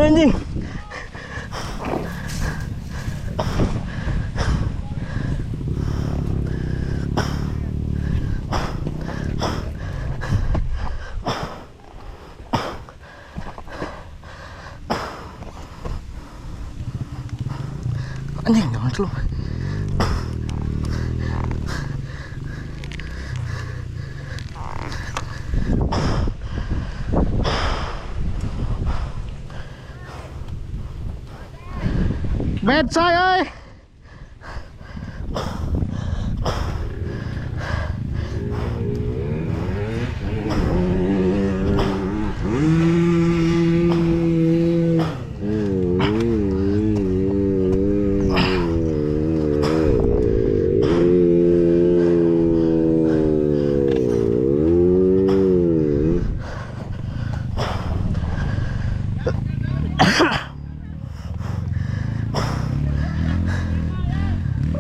Anjing. Anjing, jangan slow. Bed saya, oi.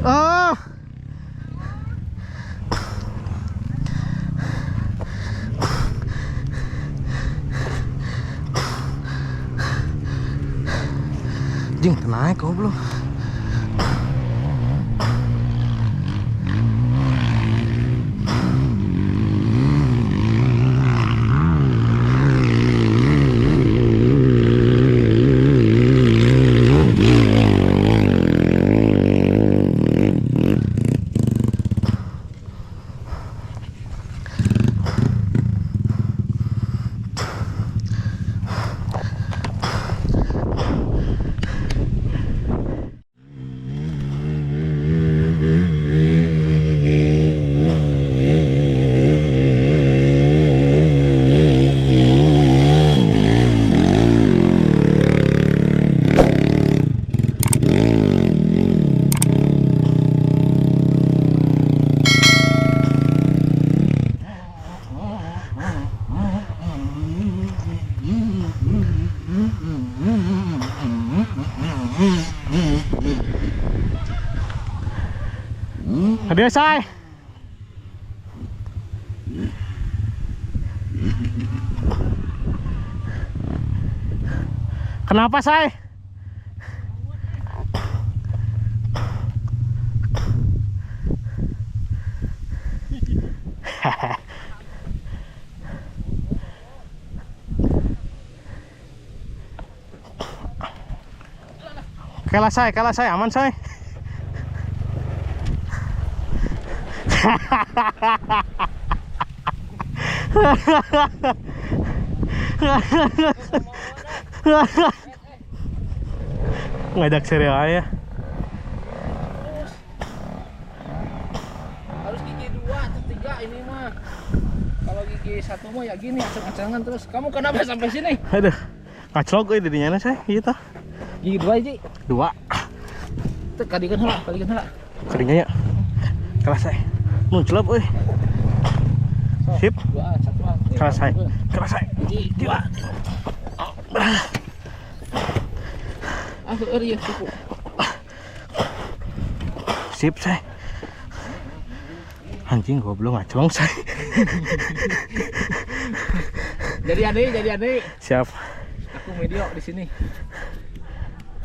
Oh. Jing, naik goblok. Dia say. Kenapa say? Kalah say, aman say. Ngajak serial aja. Harus gigi 2 atau 3 ini mah. Kalau gigi 1 mah ya gini aceng-acengan terus. Kamu kenapa sampai sini? Aduh, ngaclok euy didinya saya gitu. Gigi 2 aja. 2. Teu kadikeun heula, kadikeun heula. Kadinya ya. Kelas saya. Munclop euy. Sip. 2 1. Kelas saya. Kelas saya. Gigi 2. Ah, heueur ieu suku. Sip saya. Anjing goblok ngaclong saya. Jadi aneh. Siap. Aku video di sini.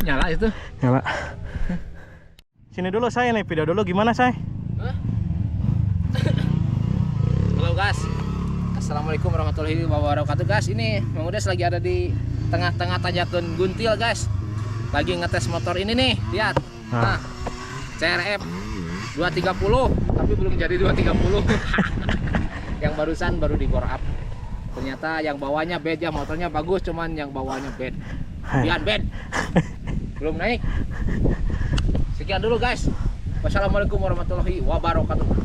Nyala itu? Nyala. Sini dulu saya nih, video dulu gimana saya? Hah? Halo guys. Assalamualaikum warahmatullahi wabarakatuh guys. Ini Mang Udes lagi ada di tengah-tengah tanjakan Guntil guys. Lagi ngetes motor ini nih, lihat. Nah, CRF 230, tapi belum jadi 230. Yang barusan baru di bore up. Ternyata yang bawahnya bed ya, motornya bagus cuman yang bawahnya bed. Lihat bed. Belum naik. Sekian dulu guys. Wassalamualaikum warahmatullahi wabarakatuh.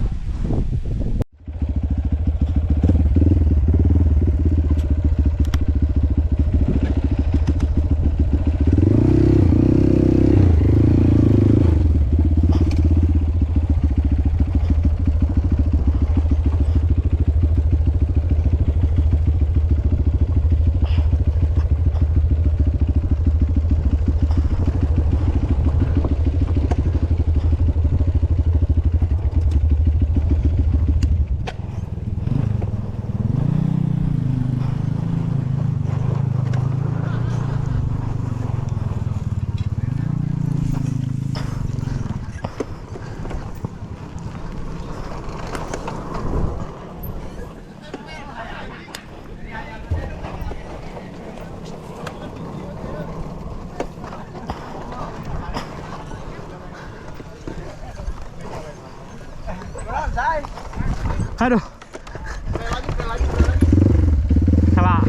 Aduh. Salah.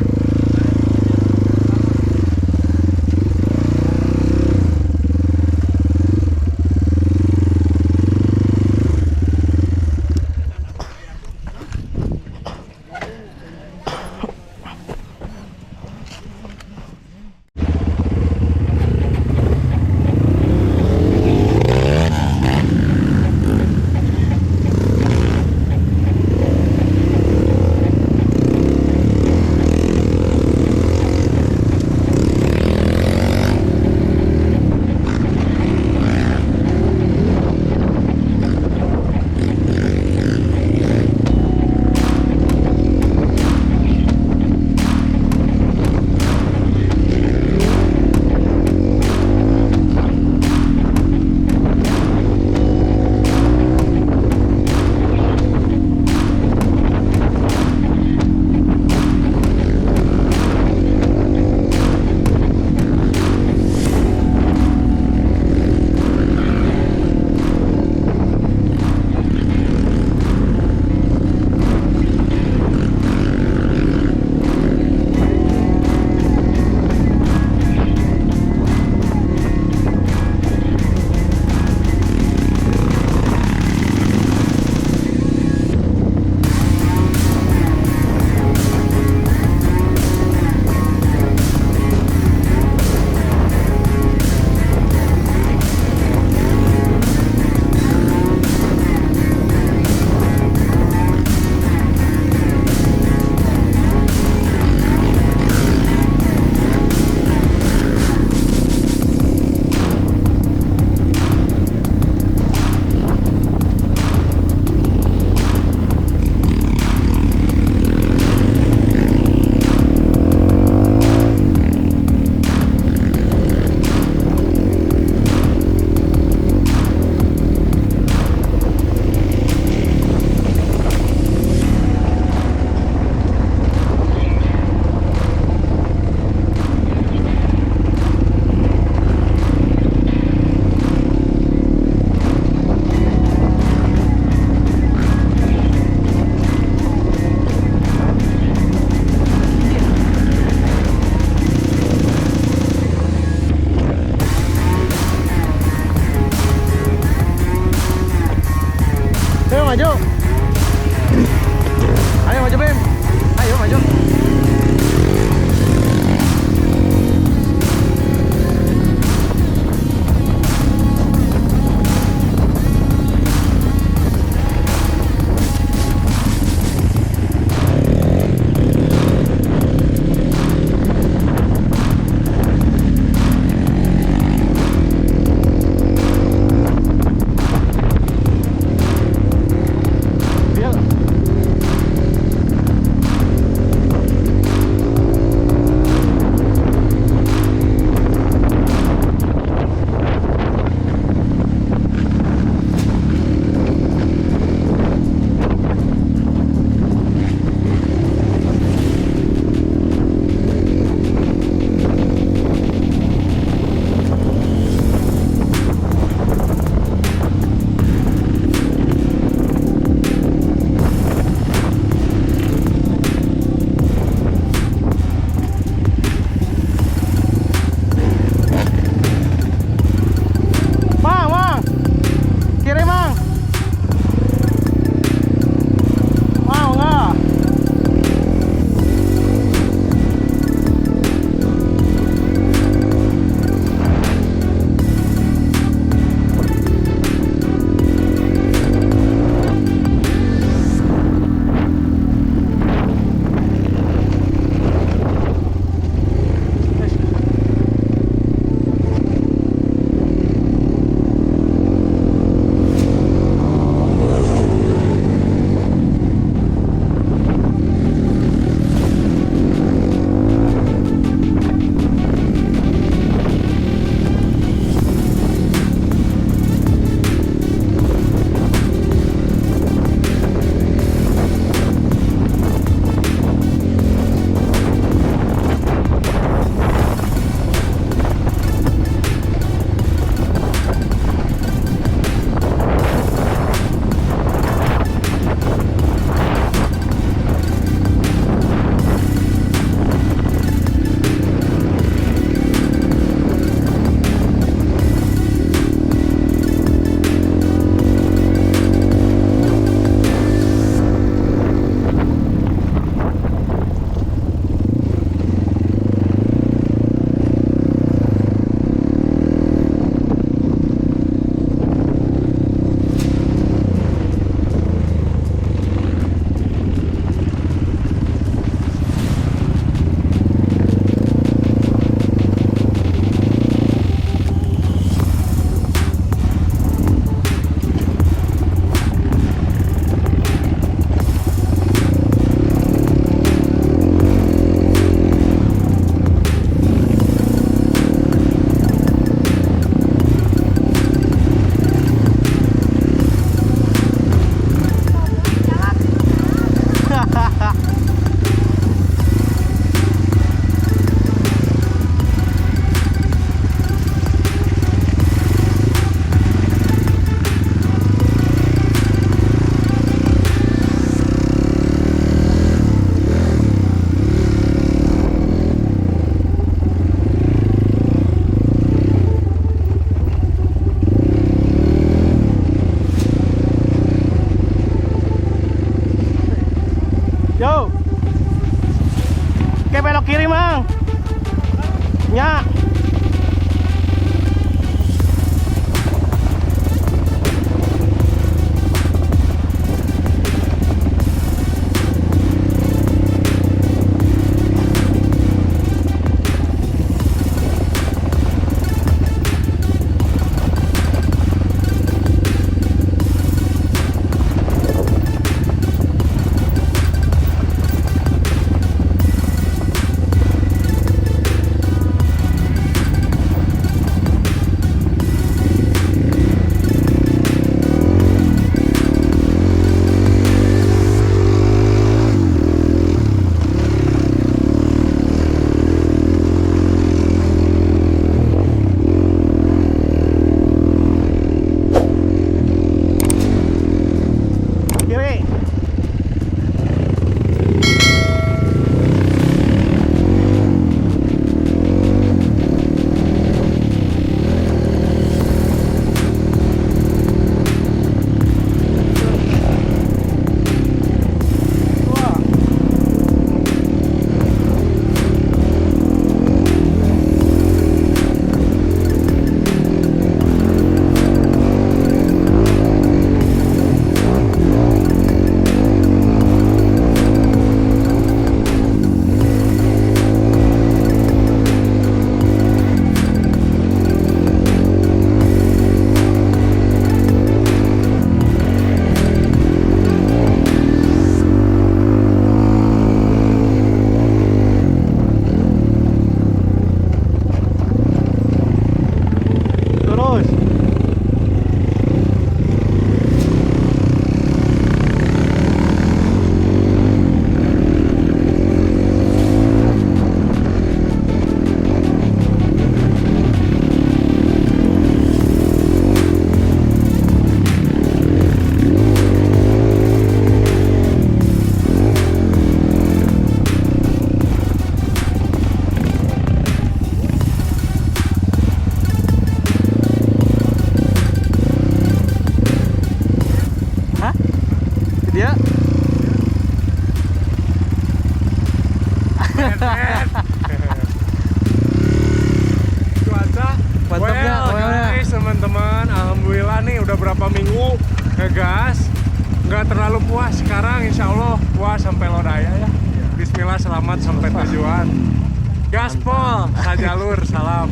Mantap ya, Well, guys, teman-teman, alhamdulillah nih udah berapa minggu ngegas, nggak terlalu puas. Sekarang insya Allah puas sampai Lodaya ya. Bismillah, selamat sampai tujuan. Gaspol, sajalur, salam.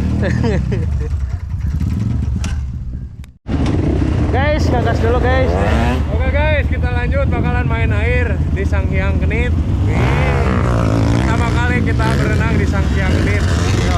Guys, ngegas dulu guys. Oke guys, kita lanjut bakalan main air di Sanghyang Genit. Nih, pertama kali kita berenang di Sanghyang Genit. Yo.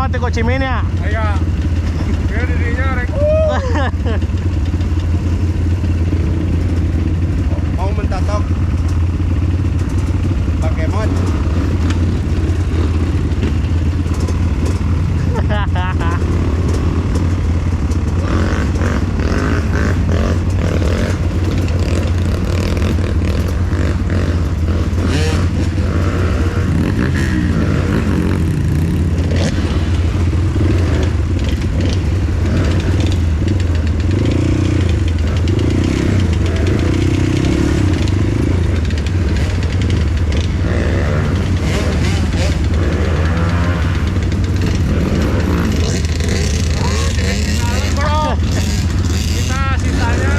mah teh Cimin ya. Aya. Dia dirinya rek. Mau mentatok pakai mod. Kita sisanya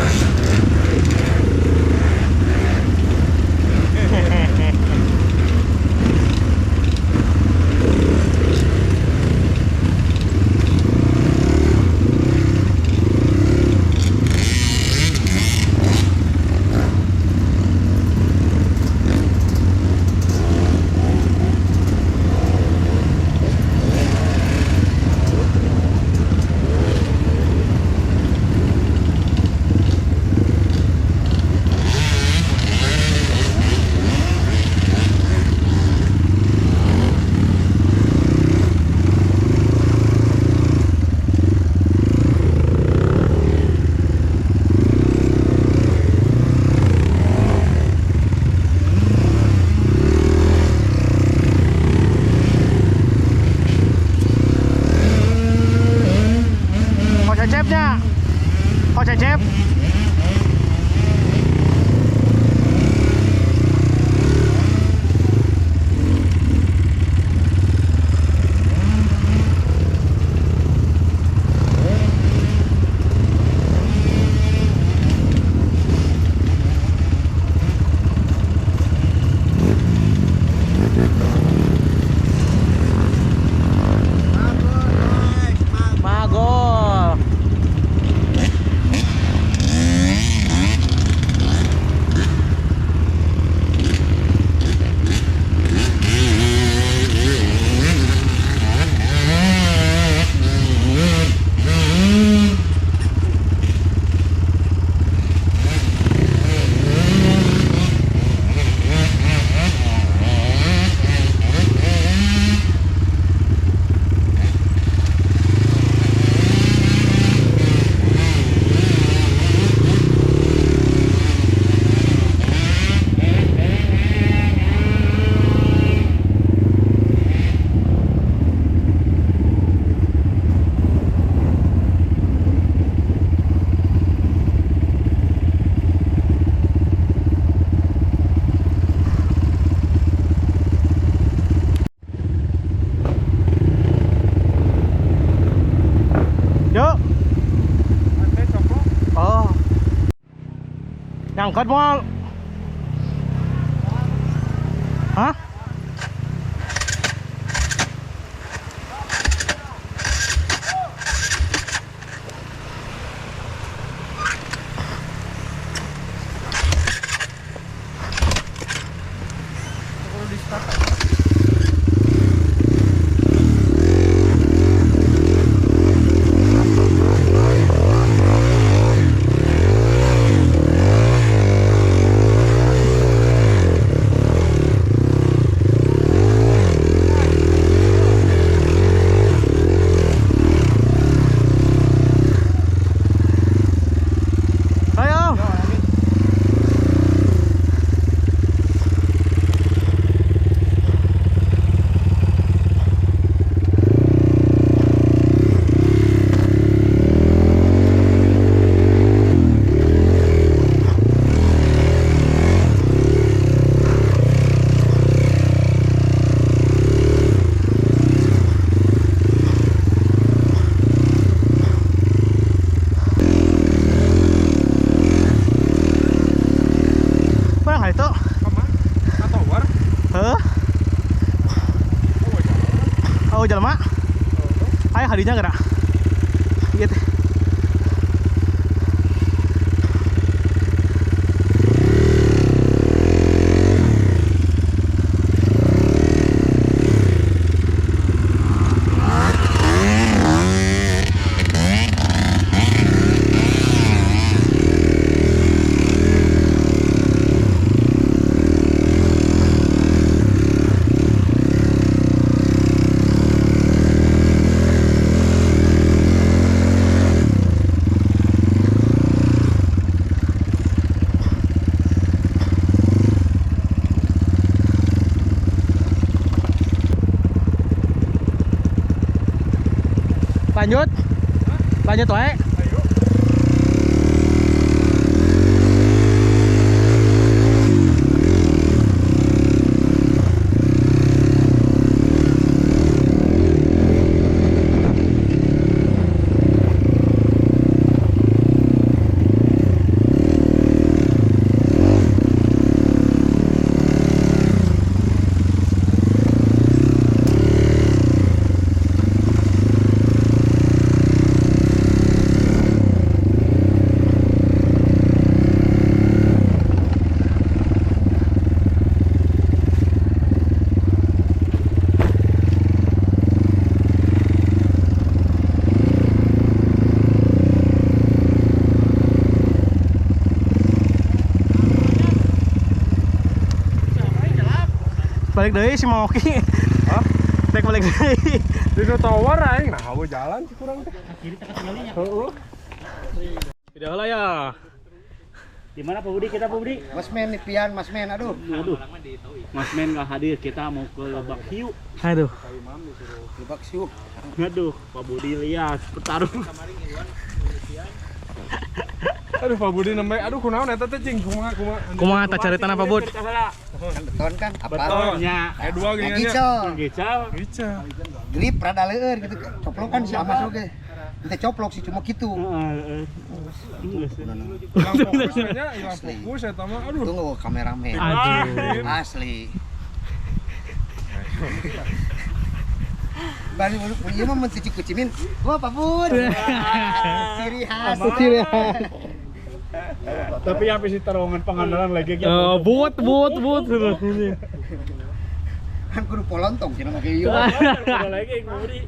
Kok Cecepnya? Kok Cecep? Magol. Yuk. Ante coklo. Oh. Nyangkut moal. Hah? Ayo. Mana itu? Kemana? Ka tower. Hah? Oh, jalan. Oh, jelema. Ayo hadinya gerak. Gitu. Lanjut. Lanjut wae. Ayo. Balik deui si Mang Oki. Hah? Tek balik deui. Di nu tower aing nah hawa jalan sih kurang teh. Heeh. Udah lah ya. Di mana Pak Budi? Kita Pak Budi? Mas Men nih pian, Mas Men, aduh. Aduh. Mas Men nggak hadir, kita mau ke Lebak Hiu. Aduh. Lebak siup. Aduh, Pak Budi lihat bertarung. Aduh Pak Budi nembe, aduh kunaon eta teh cing kumaha kumaha. Kumaha tah caritana Pak Bud? Kan beton kan apa? Betonnya. Dua Nah, gini nya. gicel. Gical. Gical. Grip rada leueur gitu. Coplok kan si Amas oge. Ente coplok sih cuma gitu. Heeh. Hilang fokus nya, hilang fokus eta mah aduh. Tunggu kameramen. Aduh. Asli. Bali ieu mah mun cuci kucimin. Wah, Pak Bud. Ciri khas. Ciri khas. Tapi yang si terowongan Pangandaran lagi Oh, but but but. Kan kudu polontong cenah mah kieu. Lagi Pak Budi.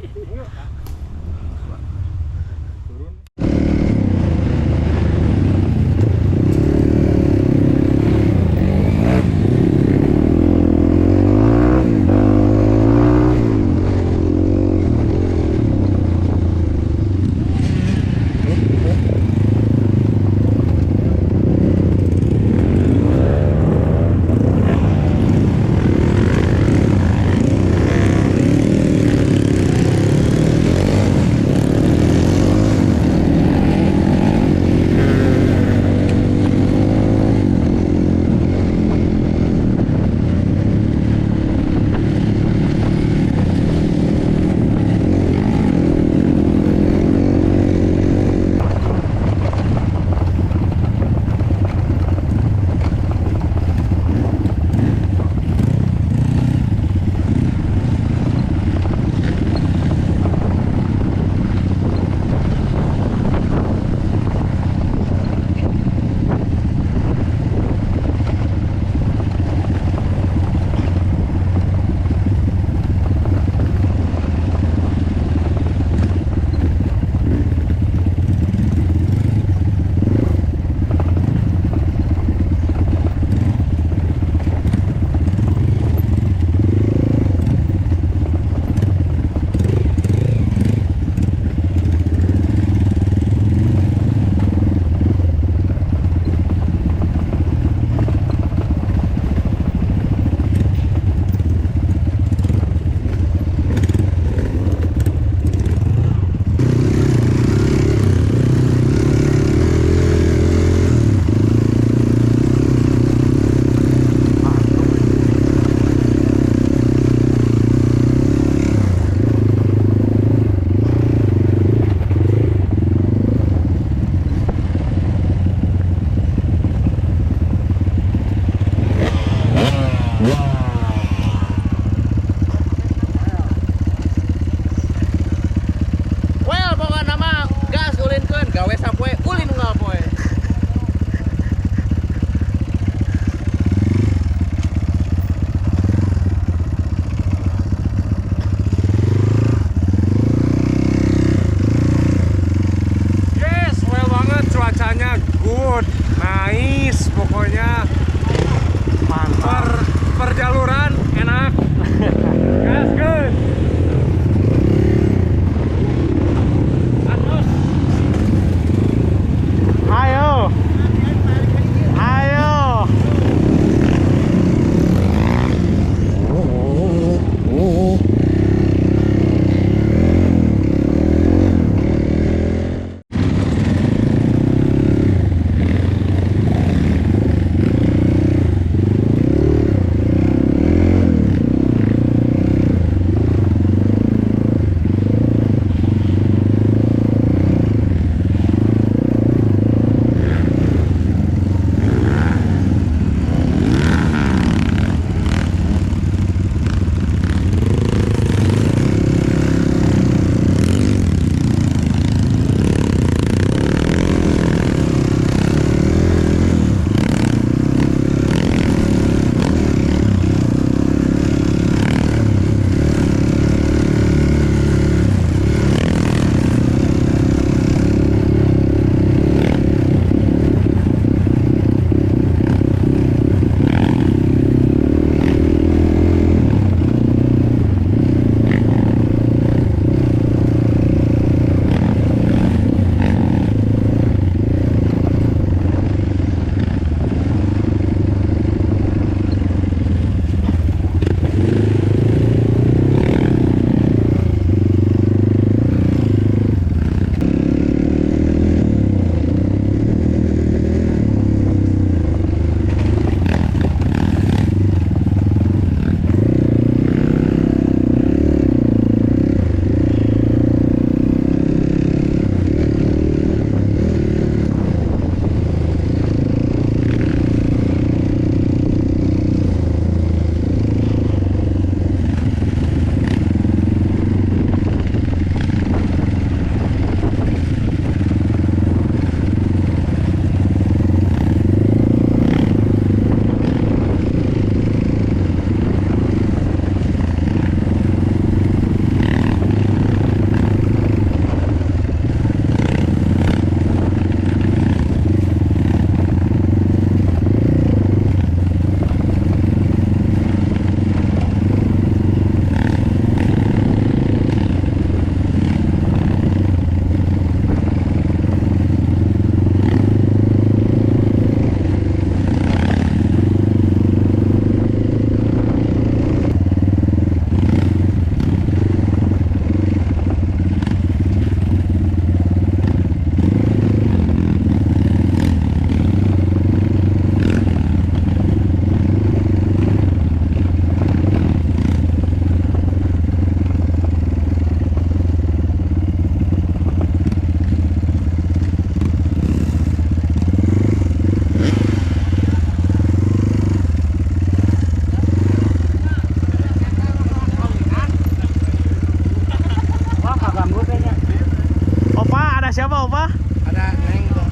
siapa, Opa? Ada Neng tuh.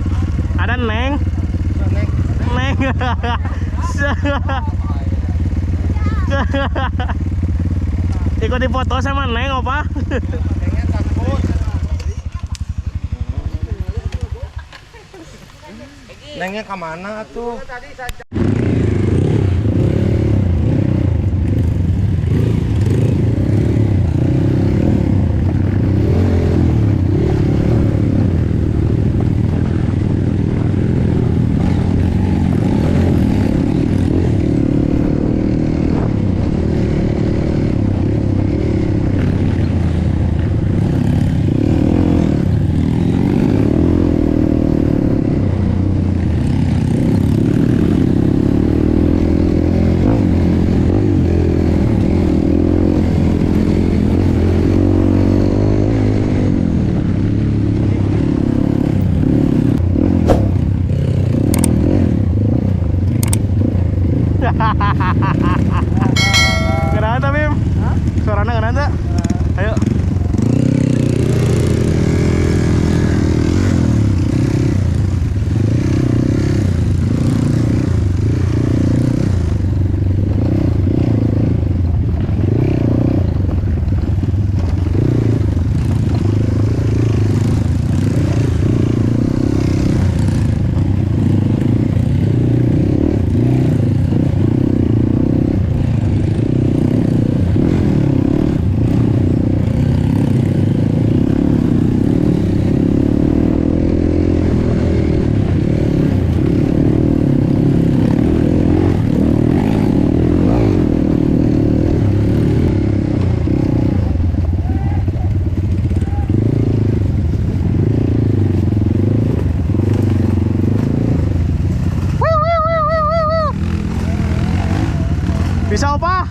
Ada Neng. Neng. Neng. Ikut dipoto sama Neng, Opa. Nengnya takut. Nengnya kemana tuh? Kenapa Bim? Suaranya kenapa? Ayo. Bisa, Opa?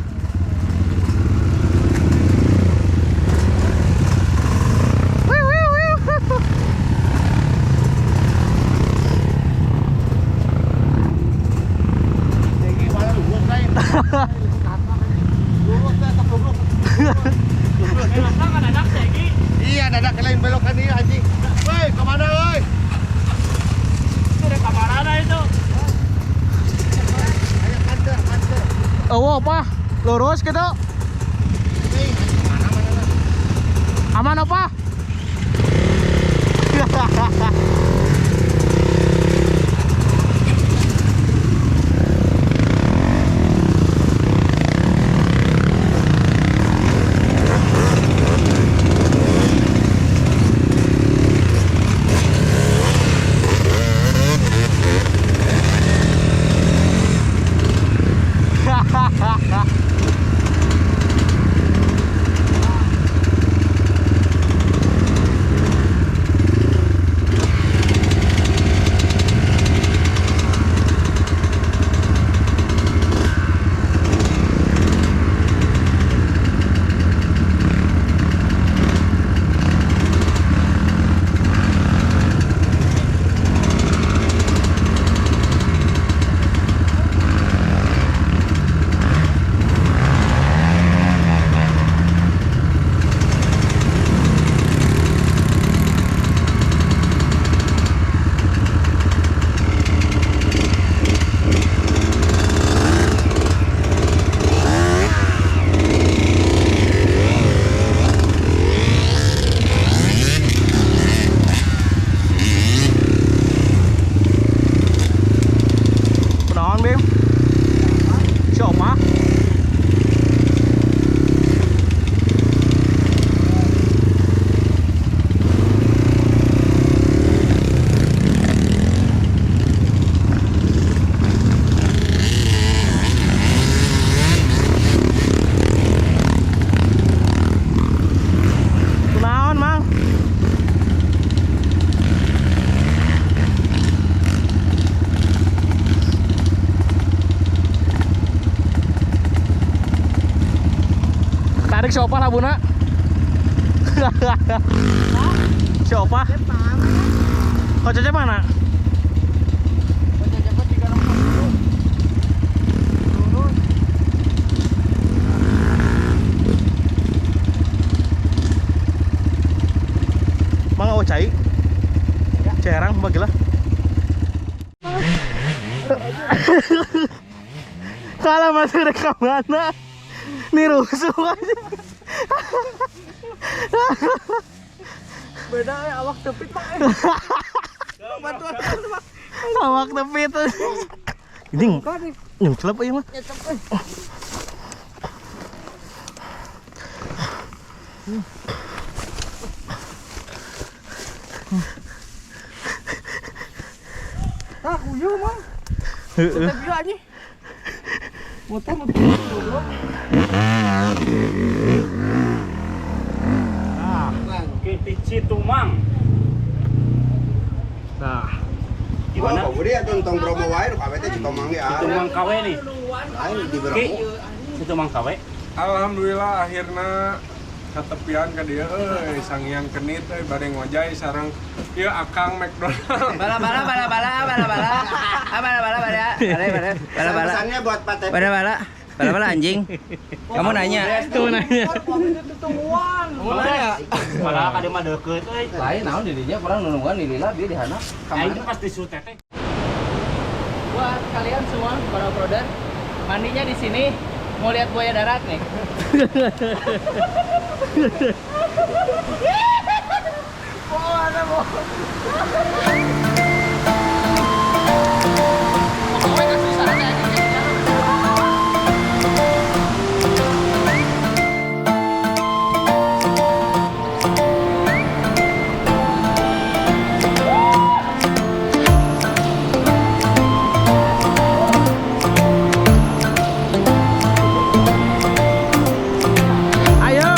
Iya, dadak lain belokan ini anjing. Woi, kemana woi? Ada kamarana itu. Ayo kantor, kantor. Oh, Opa, lurus gitu. Aman, Opa? Naon, Bim? Si Oma? Naon, Mang? Tarik si Opa lah, Buna. Si Opa. Kok Cecep mana? Mang oh cai. Cerang bagilah. Kalah masuk rek ka mana? Nih rusuh aja. Beda awak tepit pak. Awak tepit. Ini nyungcelep ieu mah. Ah, uyuh mah. Heeh. Tapi aja. Motor motor. Nah, Kiti Citumang. Nah, gimana? Wah, Budi atuh tong Bromo wae nu kabeh teh Citomang ge. Citumang KW nih. Lain di Bromo. Ki, Citumang KW. Alhamdulillah akhirnya katepian ka dieu euy sangiang kenit euy bade ngojay sareng ieu Akang McDonald. Bala bala bala bala bala bala. Ah, bala bala bala. Bala bala bala bala. Pesannya buat Pak Tepi. Bala bala. Bala bala anjing. Kamu nanya. Tuh nanya. Malah ka dieu mah deukeut euy. Lain naon di dinya kurang nungguan di lila bieu di hana. Aing pas di teteh. Buat kalian semua para brother, mandinya di sini mau lihat buaya darat nih. Ayo.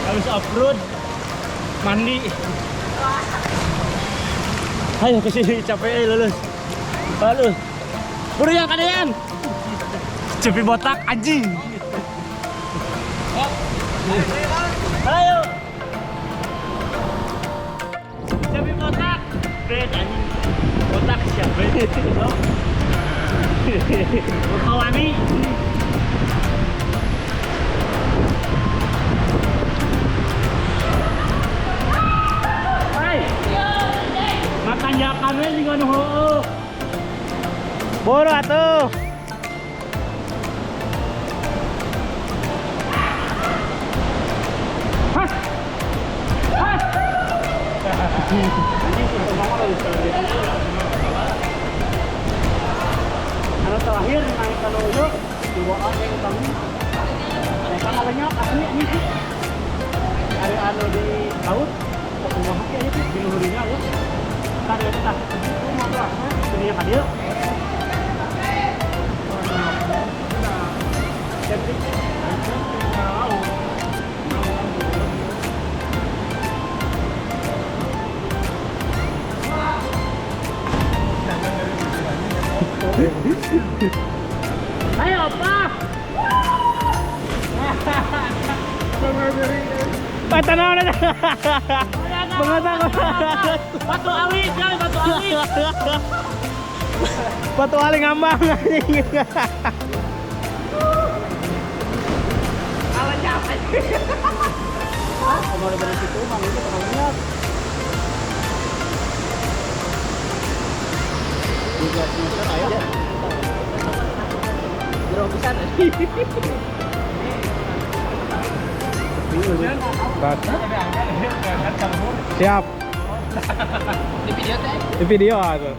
Habis off-road mandi. Ayo ke sini capek lulus. Lalu. Buru yang kalian. Cepi botak anjing. Ayo. Cepi botak. Bet anjing. Botak siapa? Kawani. Hai. Makan jakan we juga nu heueuh. Boro atuh. Hah. Hah. Anu terakhir naik ka nu ieu dibawa yang kamu. Mereka ngalenyap asli ini sih. Ada anu di laut, kumaha kieu ieu di luhurnya ya. Kan eta tah kumaha dunia ka dieu. Cantik. Ayo, Pak. Patah naon eta? Pengotak. Batu alis, ya, batu alis. Batu alis ngambang anjing. Kalau capek. Mau lebaran situ mah itu pengalamannya. 3 meter aya. Jero pisan. Siap. Di video teh. Di video atuh.